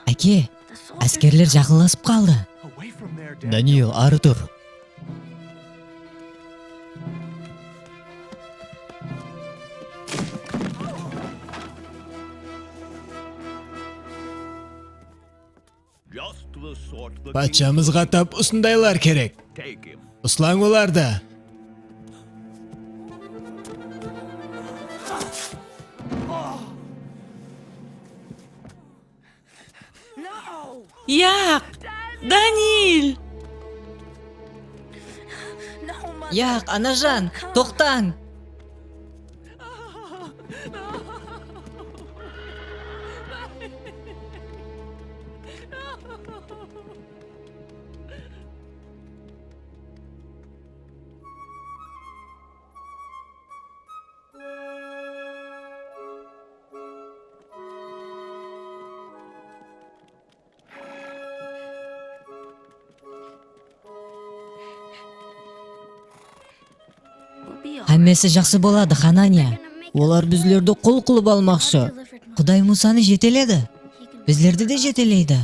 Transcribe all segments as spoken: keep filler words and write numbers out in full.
Áke, áskerler jaqınlasıp qaldı. Daniel, arı tur. Patshamızǵa tap usındaylar kerek. Uslań olardı. Yaq, Daniil! Yaq, anajan, toqtań! Hámmesi jaqsı boladı, Xananiya. Olar bizlerdi qul qılıp almaqshı. Quday Musanı jeteledi. Bizlerdi de jeteleydi.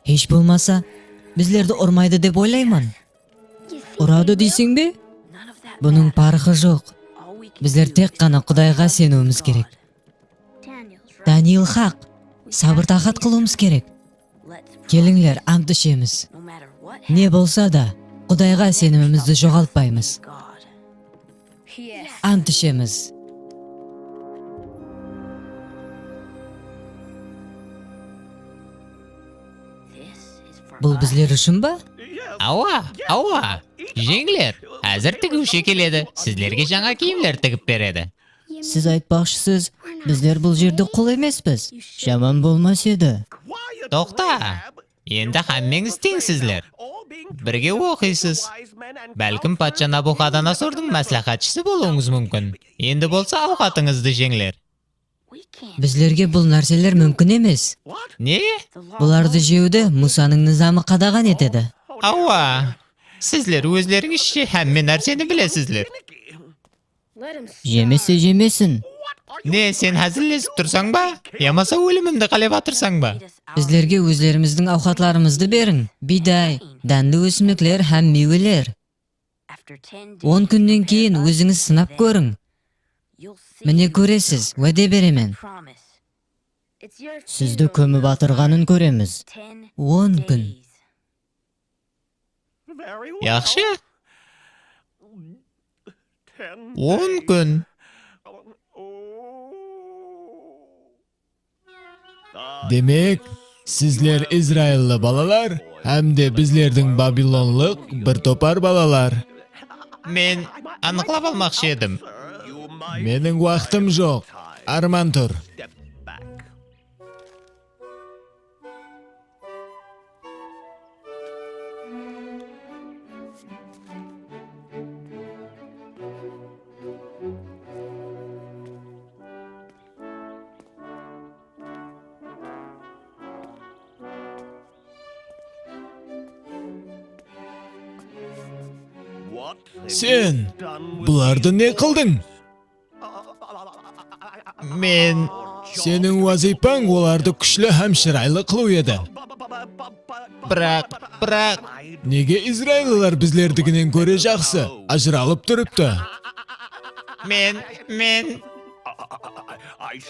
Hesh bolmasa, bizlerdi urmaydı dep oylayman. Uradı deyseń be? Bunıń parqı joq. Bizler tek ǵana Qudayǵa seniwimiz kerek. Daniil haq. Sabır-taqat qılıwımız kerek. Kelińler, ant ishemiz. Ne bolsa da, Qudayǵa isenimimizdi joǵaltpaymız. Ant ishemiz. Bul bizler ushın ba? Awa, awa. Jeńler. Házir tigiwshi keledi. Sizlerge jańa kiyimler tigip beredi. Siz aytpaqshısız, bizler bul jerde qul emespiz. Jaman bolmas edi. Toqta! Endi hámmeńiz teńsizler. Birge oqıysız. Bálkim patsha Nabuxodonosordıń másláhátshisi bolıwıńız múmkin. Endi bolsa awqatıńızdı jeńler. Bizlerge bul nárseler múmkin emes. Ne? Bulardı jewdi Musanıń nızamı qadaǵan etedi. Awa, sizler ózlerińizshe hámme nárseni bilesizler. Jemese jemesin. Ne, sen házillesip tursań ba? Yamasa ólimimdi qálep atırsań ba? Bizlerge ózlerimizdiń awqatlarımızdı beriń. Biyday, dánli ósimlikler hám miyweler. On kúnnen keyin ózińiz sınap kóriń. Mine kóresiz, wáde beremen. Sizdi kómip atırǵanın kóremiz. On kún. Yaqshı. On kún. Demek, sizler izraillı balalar hám de bizlerdiń babilonlıq bir topar balalar. Men anıqlap almaqshı edim. Meniń waqtım joq. Arman tur. Sen bulardı ne qıldıń? Men... Seniń wazıypań olardı kúshli hám shıraylı qılıw edi. Biraq, biraq... Nege izraillılar bizlerdiginen kóre jaqsı, ajıralıp turıptı? Men, men...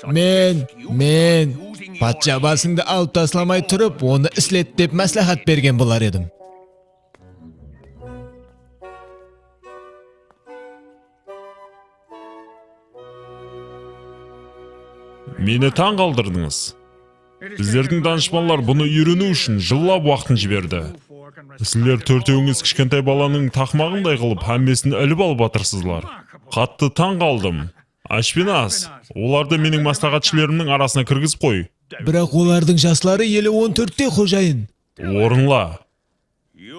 Men, men patsha basıńdı alıp taslamay turıp, onı islet dep másláhát bergen bolar edim. Meni tań qaldırdıńız. Bizlerdiń danıshpanlar bunı úyreniw ushın jıllap waqtın jiberdi. Sizler tórtewińiz kishkentay balanıń taqmaǵınday qılıp hámmesin ilip alıp atırsızlar. Qattı tań qaldım. Ashpenaz, olardı meniń másláhátshilerimniń arasına kirgizip qoy. Biraq olardıń jasları ele on tórtte, xojayın. Orınla.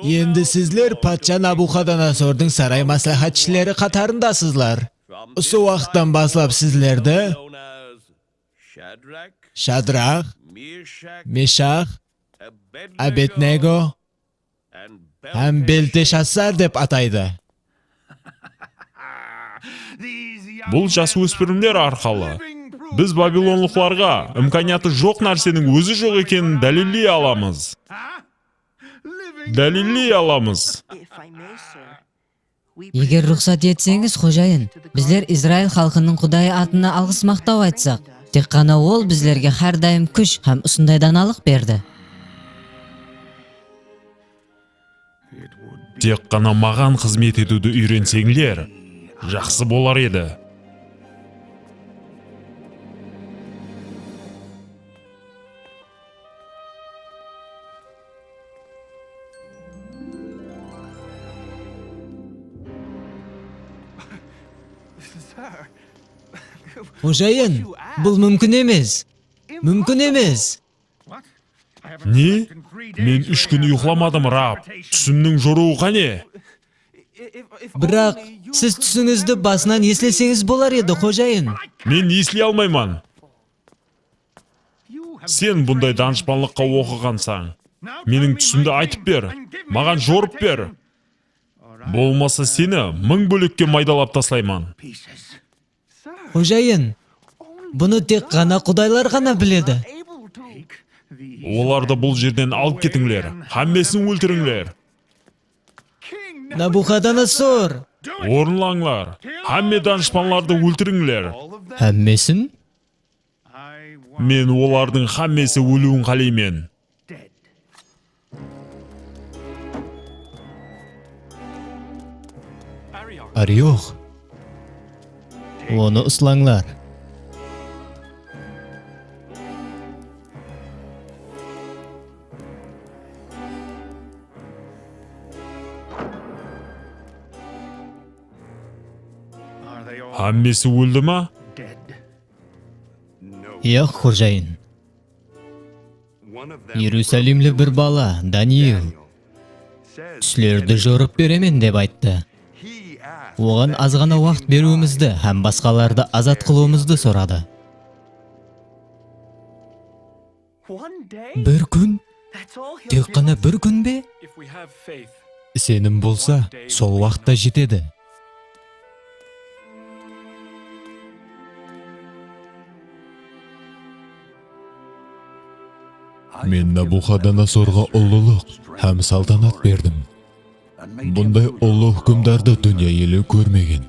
Endi sizler patsha Nabuxodonosordıń saray másláhátshileri qatarındasızlar. Usı waqıttan baslap sizlerdi Shadrax, Meshax, Abednego hám Belteshassar dep ataydı. Bul jas óspirimler arqalı Biz babilonlıqlarǵa imkaniyatı joq nárseniń ózi joq ekenin dálilley alamız. Dálilley alamız. Eger ruxsat etseńiz, xojayın, bizler Izrail xalqınıń Qudayı atına alǵıs-maqtaw aytsaq. Tek ǵana Ol bizlerge hár dayım kúsh hám usınday danalıq berdi. Tek ǵana maǵan xızmet etiwdi úyrenseńler, jaqsı bolar edi. Xojayın, bul múmkin emes. Múmkin emes. Ne? Men úsh kún uyıqlamadım, Rab. Túsimniń jorıwı qáne? Biraq siz túsińizdi basınan esleseńiz bolar edi, xojayın. Men esley almayman. Sen bunday danıshpanlıqqa oqıǵansań. Meniń túsimdi aytıp ber. Maǵan jorıp ber. Bolmasa seni mıń bólekke maydalap taslayman. Xojayın, bunı tek ǵana qudaylar ǵana biledi. Olardı bul jerden alıp ketińler. Hámmesin óltirińler. Nabuxodonosor! Orınlańlar. Hámme danıshpanlardı óltirińler. Hámmesin? Men olardıń hámmesi óliwin qáleymen. Ariox. Onı uslańlar. Hámmesi óldi ma? Yoq, xojayın. Erusalimli bir bala, Daniel, túslerdi jorıp beremen dep ayttı. Oǵan azǵana waqıt beriwimizdi hám basqalardı azat qılıwımızdı soradı. Bir kún? Tek ǵana bir kún be? Isenim bolsa, sol waqıtta jetedi. Men Nabuxodonosorǵa ullılıq hám saltanat berdim. Bunday ullı húkimdardı dúnya eli kórmegen.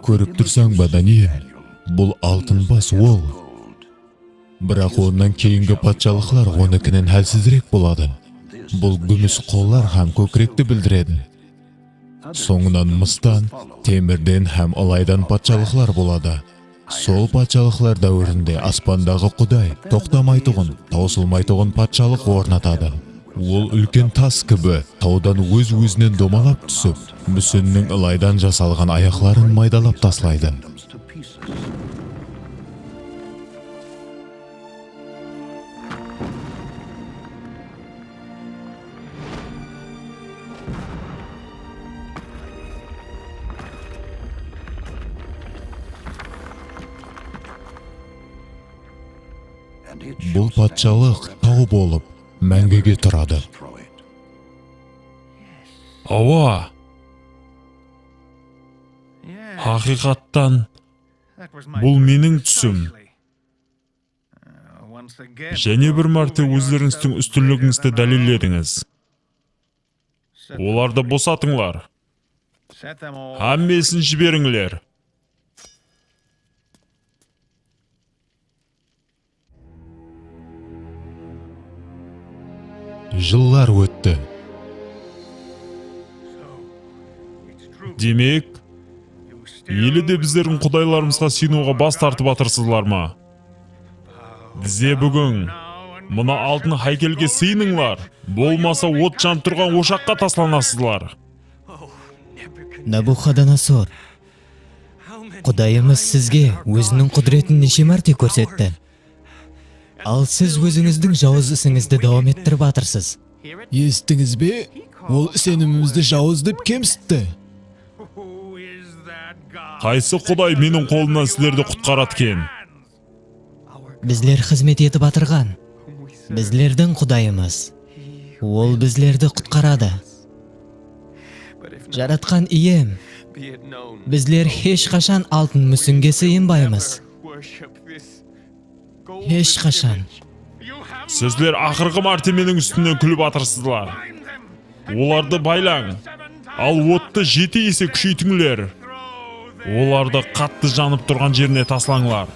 Kórip tursań ba, Daniel? Bul altın bas ol. Biraq onnan keyingi patshalıqlar onıkinen hálsizirek boladı. Bul gúmis qollar hám kókirekti bildiredi. Sońınan mıstan, temirden hám ılaydan patshalıqlar boladı. Sol patshalıqlar dáwirinde aspandaǵı Quday toqtamaytuǵın, tawsılmaytuǵın patshalıq ornatadı. Ol úlken tas kibi tawdan óz-ózinen domalap túsip, músinniń ılaydan jasalǵan ayaqların maydalap taslaydı. Bul patshalıq taw bolıp, máńgige turadı. Awa! Haqıyqattan, bul meniń túsim. Jáne bir márte ózlerińizdiń ústinligińizdi dálilledińiz. Olardı bosatıńlar. Hámmesin jiberińler. Jıllar ótti. Demek, ele de bizlerdiń qudaylarımızǵa sıyınıwǵa bas tartıp atırsızlar ma? Dize búgin mına altın háykelge sıyınıńlar, bolmasa ot janıp turǵan oshaqqa taslanasızlar. Nabuxodonosor, Qudayımız sizge óziniń qúdiretin neshe márte kórsetti? Al siz ózińizdiń jawız isińizdi dawam ettirip atırsız. Esittińiz be? Ol isenimimizdi jawız dep kemsitti. Qaysı quday meniń qolımnan sizlerdi qutqaradı eken? Bizler xızmet etip atırǵan, bizlerdiń Qudayımız. Ol bizlerdi qutqaradı. Jaratqan Iyem, bizler hesh qashan altın músinge sıyınbaymız. Hesh qashan. Sizler aqırǵı mártebeniń ústinen kúlip atırsızlar. Olardı baylań. Al ottı jeti ese kúsheytińler. Olardı qattı janıp turǵan jerine taslańlar.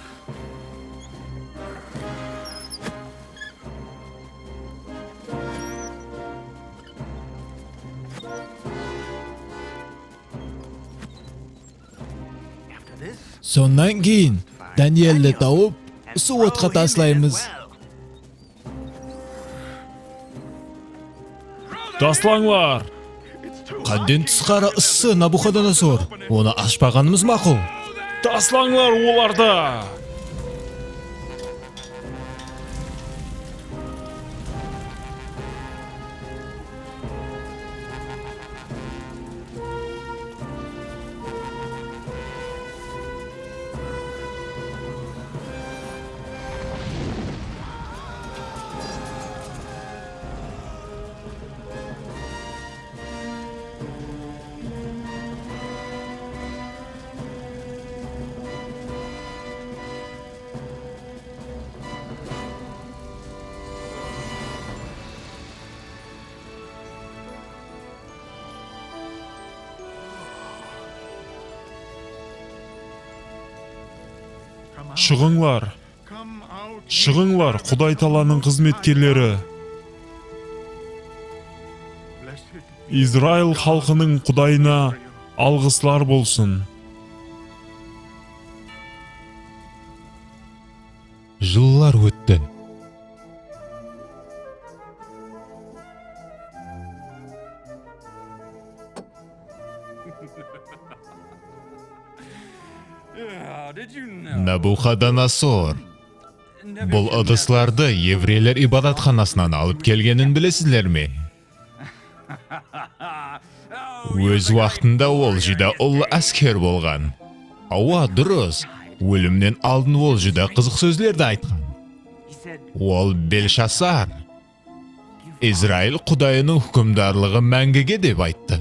Sonnan keyin Danieldi tawıp, usı otqa taslaymız. Taslańlar! Hádden tısqarı ıssı, Nabuxodonosor. Onı ashpaǵanımız maqul. Taslańlar olardı! Shıǵıńlar! Shıǵıńlar, Quday Taalanıń xızmetkerleri! Izrail xalqınıń Qudayına alǵıslar bolsın! Jıllar ótti. Nabuxodonosor, bul ıdıslardı evreyler ibadatxanasınan alıp kelgenin bilesizler me? Óz waqtında ol júdá ullı ásker bolǵan. Awa, durıs. Ólimnen aldın ol júdá qızıq sózlerdi aytqan. Ol Belshasar, Izrail Qudayınıń húkimdarlıǵı máńgige dep ayttı.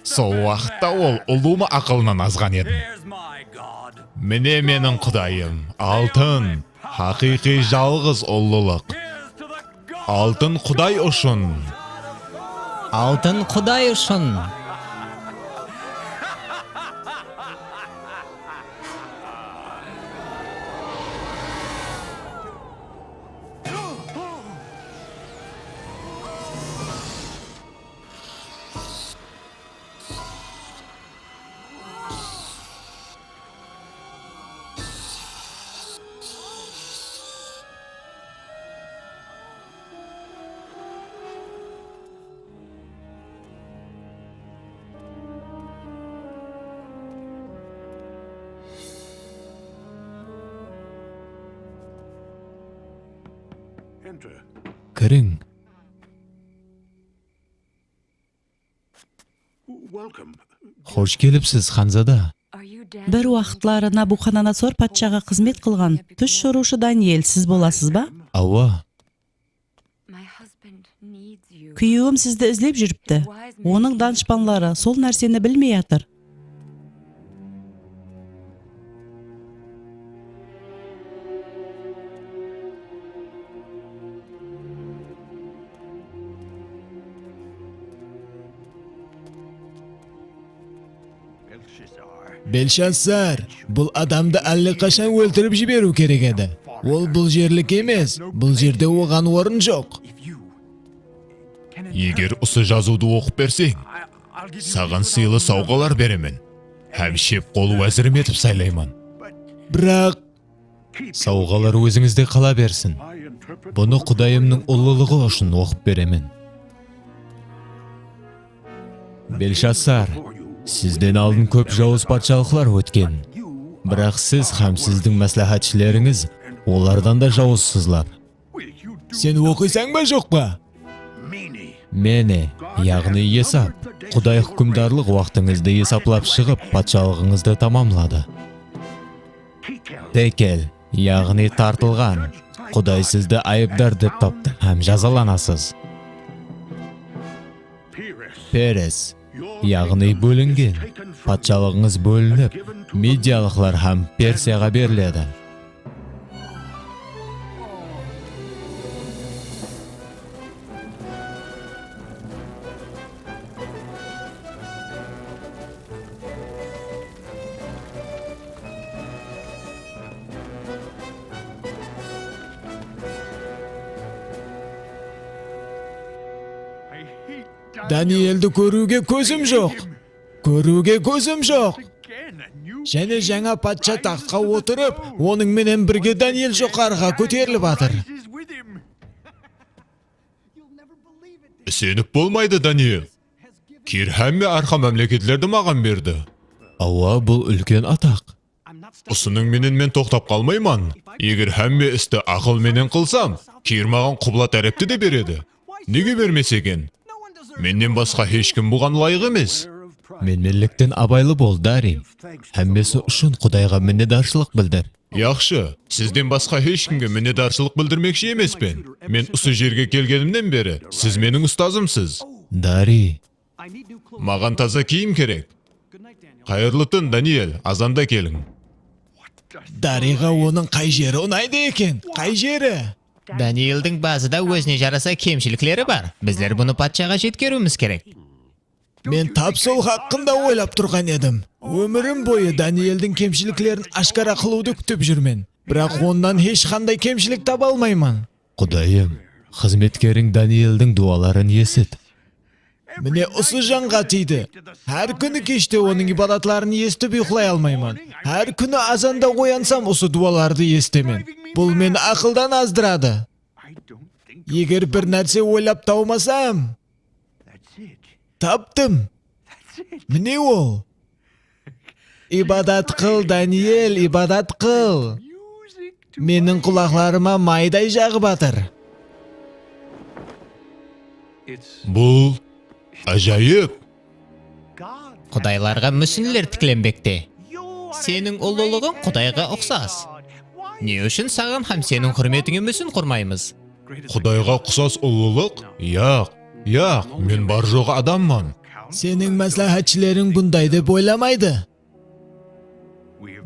Sol waqıtta ol ulıwma aqılınan azǵan edi. Mine meniń Qudayım, altın, haqıyqıy jalǵız ullılıq. Altın Quday ushın. Altın Quday ushın. Kiriń. Xosh kelipsiz, xanzada. Bir waqıtları Nabuxodonosor patshaǵa xızmet qılǵan tús shorıwshı Daniel siz bolasız ba? Awa. Kúyewim sizdi izlep júripti. Onıń danıshpanları sol nárseni bilmey atır. Belshasar, bul adamdı álleqashan óltirip jiberiw kerek edi. Ol bul jerlik emes, bul jerde oǵan orın joq. Eger usı jazıwdı oqıp berseń, saǵan sıylı sawǵalar beremen hám shep qol wázirim etip saylayman. Biraq sawǵalar ózińizde qala bersin. Bunı Qudayımnıń ullılıǵı ushın oqıp beremen. Belshasar, sizden aldın kóp jawız patshalıqlar ótken. Biraq siz hám sizdiń másláhátshileriniz olardan da jawızsızlar. Sen oqıysań ba, joq pa? Mene, yaǵnıy esap, Quday húkimdarlıq waqtıńızdı esaplap shıǵıp, patshalıǵıńızdı tamamladı. Tekel, yaǵnıy tartılǵan, Quday sizdi ayıpdar dep taptı hám jazalanasız. Peres, Yaǵnıy bólingen. Patshalıǵıńız bólinip, mediyalıqlar hám Persiyaǵa beriledi. Danieldi kóriwge kózim joq. Kóriwge kózim joq. Jáne jańa patsha taxtqa otırıp, onıń menen birge Daniel joqarıǵa kóterilip atır. Isenip bolmaydı, Daniel. Kir hámme arqa mámleketlerdi maǵan berdi. Awa, bul úlken ataq. Usınıń menen men toqtap qalmayman. Eger hámme isti aqıl menen qılsam, Kir maǵan qubla tárepti de beredi. Nege bermes eken? Mennen basqa hesh kim buǵan ılayıq emes. Menmenlikten abaylı bol, Dari. Hámmesi ushın Qudayǵa minnedarshılıq bildir. Yaqshı, sizden basqa hesh kimge minnedarshılıq bildirmekshi emespen. Men usı jerge kelgenimnen beri siz meniń ustazımsız. Dari. Maǵan taza kiyim kerek. Qayırlı tún, Daniel, azanda keliń. Dariyǵa onıń qay jeri unaydı eken? Qay jeri? Danieldiń bazıda ózine jarasa kemshilikleri bar. Bizler bunı patshaǵa jetkeriwimiz kerek. Men tap sol haqqında oylap turǵan edim. Ómirim boyı Danieldiń kemshiliklerin ashkara qılıwdı kútip júrmen. Biraq onnan hesh qanday kemshilik taba almayman. Qudayım, xızmetkeriń Danieldiń duwaların esit. Mine, usı janǵa tiydi. Hár kúni keshte onıń ibadatların esitip uyqılay almayman. Hár kúni azanda oyansam, usı duwalardı esitemen. Bul meni aqıldan azdıradı. Eger bir nárse oylap tawmasam, taptım. Mine ol. Ibadat qıl, Daniel, ibadat qıl. Meniń qulaqlarıma mayday jaǵıp atır. Bul ájayıp. Qudaylarǵa músinler tiklenbekte. Seniń ullılıǵıń Qudayǵa uqsas. Ne ushın saǵan hám seniń húrmetińe músin qurmaymız? Qudayǵa uqsas ullılıq? Yaq, yaq, men bar-joǵı adamman. Seniń másláhátshilereń bunday dep oylamaydı.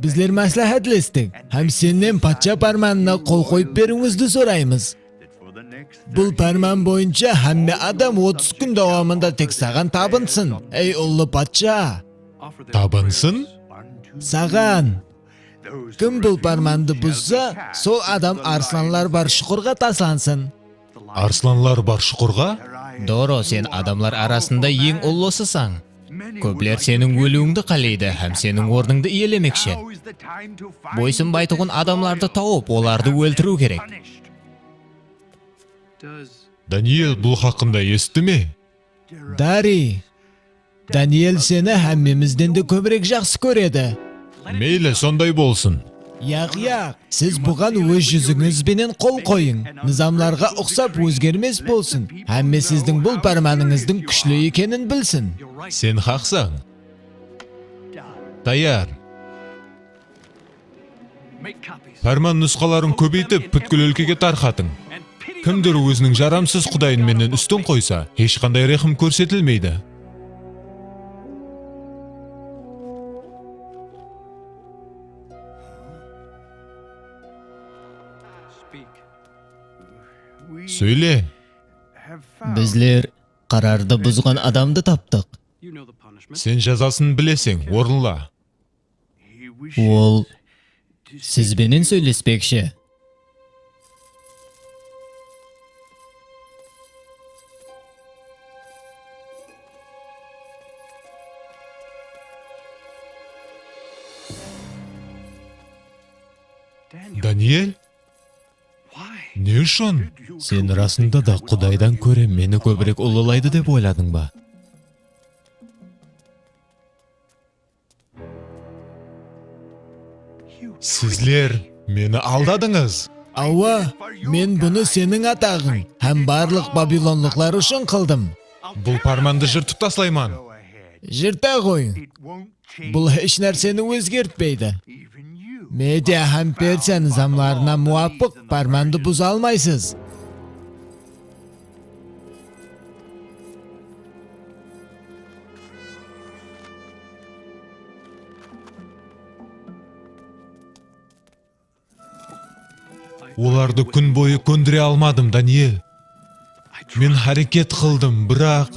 Bizler másláhátlestik hám sennen patsha pármanına qol qoyıp beriwińizdi soraymız. Bul párman boyınsha hámme adam otız kún dawamında tek saǵan tabınsın, ey ullı patsha! Tabınsın? Saǵan! Kim bul pármandı buzsa, sol adam arıslanlar bar shuqırǵa taslansın. Arıslanlar bar shuqırǵa? Doro, sen adamlar arasında eń ullısısań. Kópler seniń óliwińdi qáleydi hám seniń ornıńdı iyelemekshi. Boysınbaytuǵın adamlardı tawıp, olardı óltiriw kerek. Daniel bul haqqında esitti me? Dari, Daniel seni hámmemizden de kóbirek jaqsı kóredi. Meyli, sonday bolsın. Yaq, yaq, siz buǵan óz júzińiz benen qol qoyıń. Nızamlarǵa uqsap ózgermes bolsın. Hámme sizdiń bul pármanıńızdıń kúshli ekenin bilsin. Sen haqsań. Tayar. Párman nusqaların kóbeytip, pútkil úlkege tarqatıń. Kimdur óziniń jaramsız qudayın mennen ústin qoysa, hesh qanday rehim kórsetilmeydi. Sóyle. Bizler qarardı buzǵan adamdı taptıq. Sen jazasın bileseń, orınla. Ol siz benen sóylespekshi. Daniel? Ne ushın? Sen rasında da Qudaydan kóre meni kóbirek ullılaydı dep oyladıń ba? Sizler meni aldadıńız. Awa, men bunı seniń ataǵıń hám barlıq babilonlıqlar ushın qıldım. Bul pármandı jırtıp taslayman. Jırta ǵoy. Bul hesh nárseni ózgertpeydi. Mediya hám Persiya nızamlarına muwapıq pármandı buza almaysız. Olardı kún boyı kóndire almadım, Daniel. Men háreket qıldım, biraq...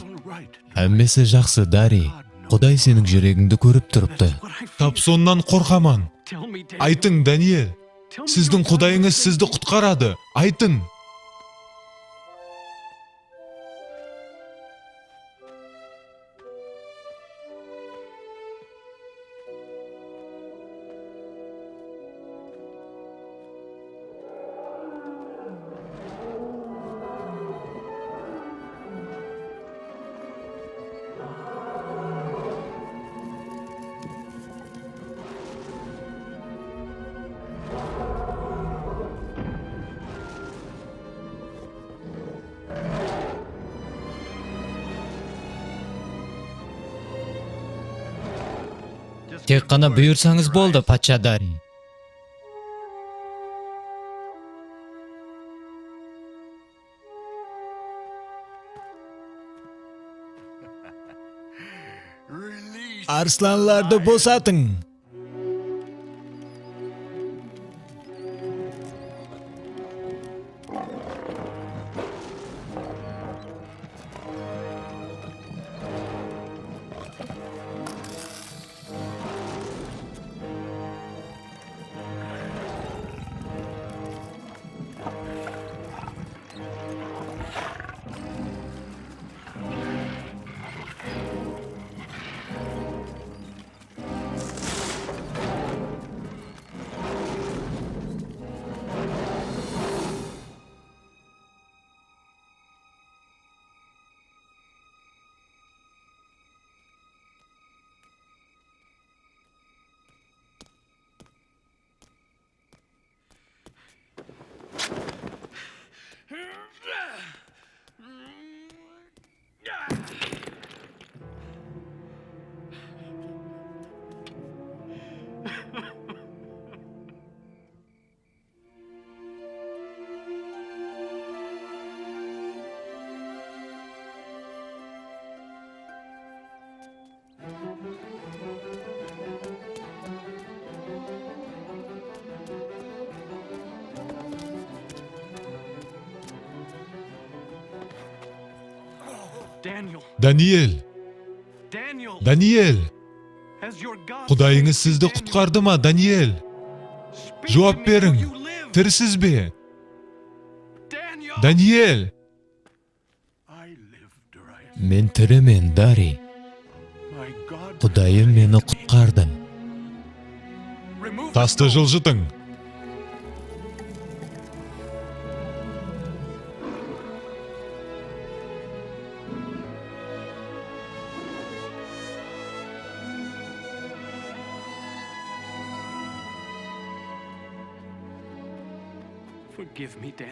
Hámmesi jaqsı, Dari. Quday seniń júregińdi kórip turıptı. Tap sonnan qorqaman. Aytıń, Daniel. Sizdiń Qudayıńız sizdi qutqaradı. Aytıń. Tek ǵana buyırsańız boldı, patsha Dari. Arıslanlardı bosatıń. Daniel. Daniel. Qudayıńız sizdi qutqardı ma, Daniel? Juwap beriń. Tirisiz be? Daniel. Men tirimen, Dari. Qudayım meni qutqardı. Tastı jıljıtıń.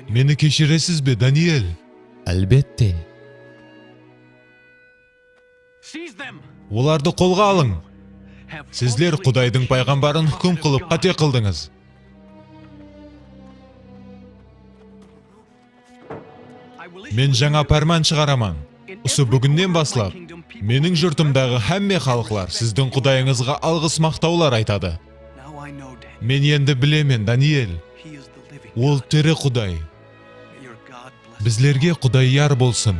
Meni keshiresiz be, Daniel? Álbette. Olardı qolǵa alıń. Sizler Qudaydıń payǵambarın húkim qılıp qáte qıldıńız. Men jańa párman shıǵaraman. Usı búginnen baslap, meniń jurtımdaǵı hámme xalıqlar sizdiń Qudayıńızǵa alǵıs-maqtawlar aytadı. Men endi bilemen, Daniel. Ol tiri Quday. Bizlerge Quday yar bolsın.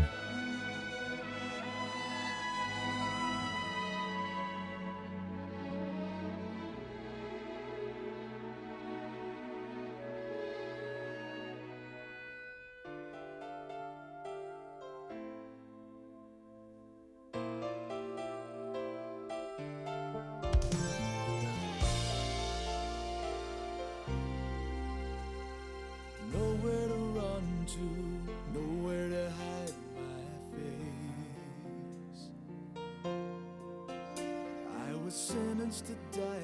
Nowhere to run to, nowhere to hide my face. I was sentenced to die.